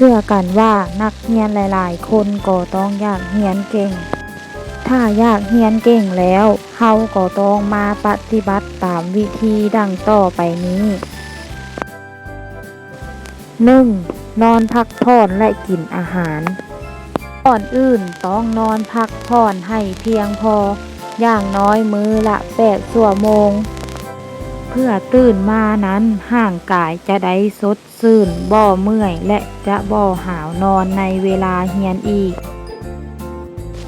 ເຊື່ອກັນວ່ານັກຮຽນຫຼາຍໆຄົນກໍຕ້ອງຢາກຮຽນເກັ່ງ. ຖ້າຢາກຮຽນເກັ່ງແລ້ວ, ເຮົາກໍຕ້ອງມາປະຕິບັດຕາມວິທີດັ່ງຕໍ່ໄປນີ້. ໜຶ່ງ, ນອນພັກຜ່ອນ ແລະ ກິນອາຫານ. ກ່ອນອື່ນຕ້ອງນອນພັກຜ່ອນໃຫ້ພຽງພໍ, ຢ່າງນ້ອຍມື້ລະແປດຊົ່ວໂມງ. ເພື່ອຕື່ນມານັ້ນ, ຮ່າງກາຍຈະໄດ້ສົດຊື່ນ, ບໍ່ເມື່ອຍ ແລະ ຈະບໍ່ຫາວນອນໃນເວລາຮຽນອີກ.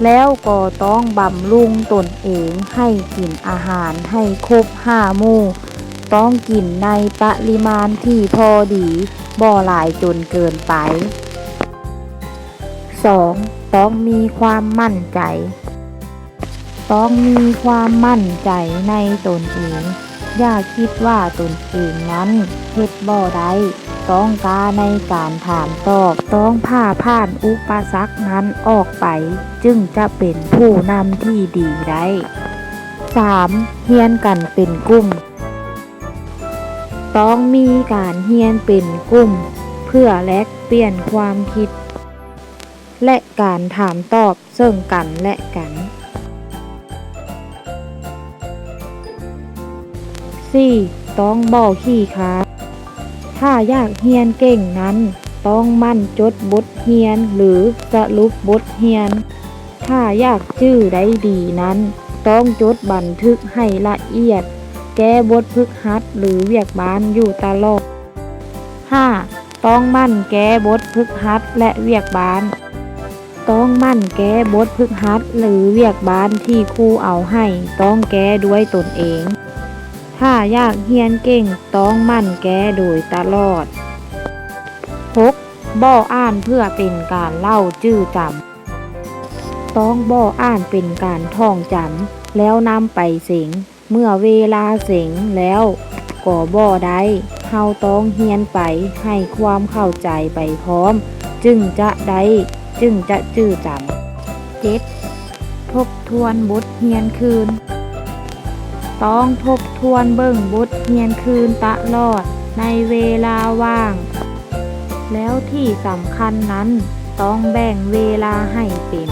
ແລ້ວກໍຕ້ອງບຳລຸງຕົນເອງໃຫ້ກິນອາຫານໃຫ້ຄົບຫ້າໝູ່, ຕ້ອງກິນໃນປະລິມານທີ່ພໍດີ, ບໍ່ຫຼາຍຈົນເກີນໄປ. ສອງ, ຕ້ອງມີຄວາມໝັ້ນໃຈ. ຕ້ອງມີຄວາມໝັ້ນໃຈໃນຕົນເອງ. ຢ່າຄິດວ່າຕົນເອງນັ້ນເຮັດບໍ່ໄດ້. ຕ້ອງກ້າໃນການຖາມຕອບ. ຕ້ອງຜ່າຜ່ານອຸປະສັກນັ້ນອອກໄປ, ຈຶ່ງຈະເປັນຜູ້ນຳທີ່ດີໄດ້. ສາມ, ຮຽນກັນເປັນກຸ່ມ. ຕ້ອງມີການຮຽນເປັນກຸ່ມ ເພື່ອແລກປ່ຽນຄວາມຄິດ ແລະ ການຖາມຕອບເຊິ່ງກັນແລະກັນ. ສີ່, ຕ້ອງບໍ່ຂີ້ຄ້ານ. ຖ້າຢາກຮຽນເກັ່ງນັ້ນ, ຕ້ອງໝັ່ນຈົດບົດຮຽນ ຫຼື ສະຫຼຸບບົດຮຽນ. ຖ້າຢາກຈື່ໄດ້ດີນັ້ນ, ຕ້ອງຈົດບັນທຶກໃຫ້ລະອຽດ, ແກ້ບົດຝຶກຫັດ ຫຼື ວຽກບ້ານຢູ່ຕະຫຼອດ. ຫ້າ, ຕ້ອງໝັ່ນແກ້ບົດຝຶກຫັດ ແລະ ວຽກບ້ານ. ຕ້ອງໝັ່ນແກ້ບົດຝຶກຫັດ ຫຼື ວຽກບ້ານທີ່ຄູເອົາໃຫ້, ຕ້ອງແກ້ດ້ວຍຕົນເອງ. ຖ້າຢາກຮຽນເກັ່ງ, ຕ້ອງໝັ່ນແກ້ໂດຍຕະຫຼອດ. ຫົກ, ບໍ່ອ່ານເພື່ອເປັນການເລົ່າຈື່ຈຳ. ຕ້ອງບໍ່ອ່ານເປັນການທ່ອງຈຳ ແລ້ວນຳໄປເສັງ. ເມື່ອເວລາເສັງແລ້ວກໍບໍ່ໄດ້. ເຮົາຕ້ອງຮຽນໄປໃຫ້ຄວາມເຂົ້າໃຈໄປພ້ອມ, ຈຶ່ງຈະໄດ້, ຈຶ່ງຈະຈື່ຈຳ. ເຈັດ, ທົບທວນບົດຮຽນຄືນ. ຕ້ອງທົບທວນເບິ່ງບົດຮຽນຄືນຕະຫຼອດໃນເວລາວ່າງ. ແລ້ວທີ່ສຳຄັນນັ້ນ, ຕ້ອງແບ່ງເວລາໃຫ້ເປັນ.